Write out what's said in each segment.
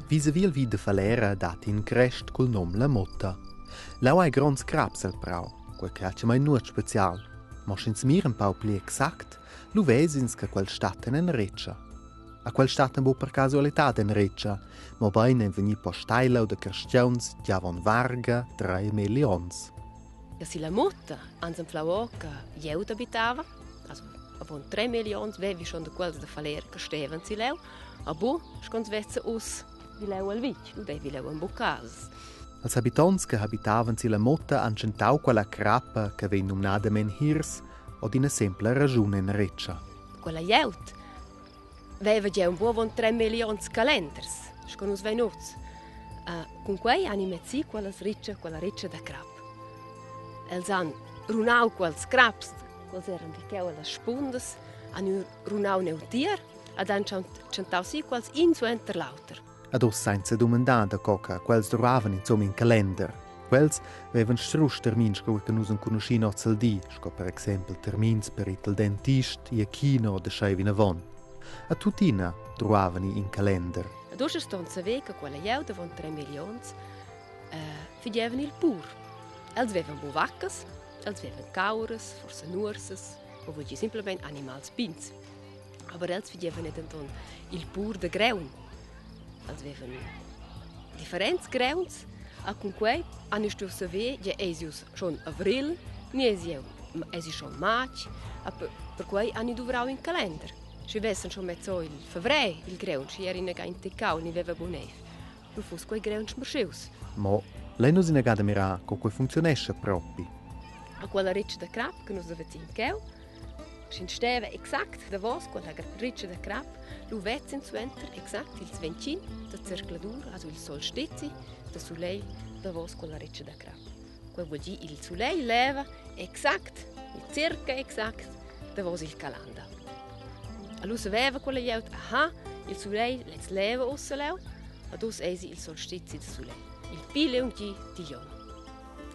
Visavi al vitg da Falera dat in crest cul num La Motta. Leu hai gronds craps el prau, quei che ha mai nuot special. Mo sch'ins mira empau pli exact, lu ves'ins che quels stattan en retscha. A quels stattan buc per casualitad en retscha, mobein ein vegni postai leu da carstgauns gia avon varga treimilli onns. Ja si la Motta ans anflau o che glieud habitava, also avon 3 onns vevi schon da quels da Falera che stevan si leu, A bu, sco ins vezza uss vi leu al vitg, lu devi leu en buccas. Els habitonts che habitavan silla Motta han tschentau quella crappa che vegn numnada menhirs od ina sempla raschun en retscha. Quella glieud veva gia un bu avon 3 millions calenders, sco nus vein oz. Cun quei han i mezzi quellas ritscha, quella ritscha da crap. Els han runau quels craps, quels eran vi cheu allas spundas, han runau neutier ad han tschentau si quels in suenter l'auter. Ad oz sainza dumandar da co che quels drovavan insomma in calender. Quels vevan strusch termins sco che nus enconuschin oz al di, sco per exempel termins per ir al dentist, ir a kino da schai vinavon. A tuttina drovavani in calender. Ad ussa ston saver che quella glieud avon 3 millions figievan il pur. Els vevan bu vaccas, els vevan cauras, forsa nuorsas, o vul dir simplemein animals pigns. Aber els figievan denton il pur da greun. Els vevan differents greuns a cun quei han stuiu saver tgei eisi uss schon avril ni eisi jeu eisi schon matg. A perquei han duvrau in calender. Sche vessan schon mezzo il fevrer il greun, schi era inaga in tecau ni veva bu neiv. Lu fuss quei greun smarschius. Mo lein nus inagada mirar co quei funcziunescha propi. A quella retscha da crap che nus havein cheu, sch'ins steva exact davos quella retscha da crap, lu vezzin suenter exact ils 25 da zercladur, also il solstizi da sulegl davos quella retscha da crap. Quei vuol dir il sulegl leva exact, circa exact davos il calanda. Allura saveva quella glieud, aha, il sulegl lez leva ussa leu, ad uss eisi il solstizi da sulegl, il pli liung di digl onn.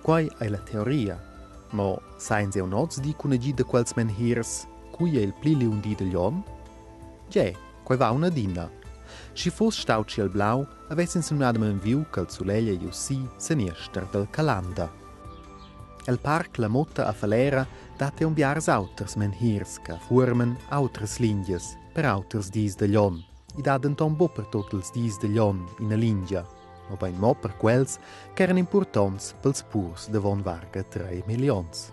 Quai ei la teoria. Mo sainz eu noz di cun agid da quels menhirs, cui ei il pli liung di digl onn? Gie, quei va adina. Schi fuss stau tschiel blau, avess ins numnadamein viu ch'el sulegl ei ius si seniester dal Calanda. El parc La Motta a Falera dat ei biars auters menhirs che fuorman autras lingias per auters dis digl onn. I dat denton buc per tut ils dis digl onn ina lingia, mobein mo per quels ch'eran impurtonts pels purs d'avon varga 3 millions.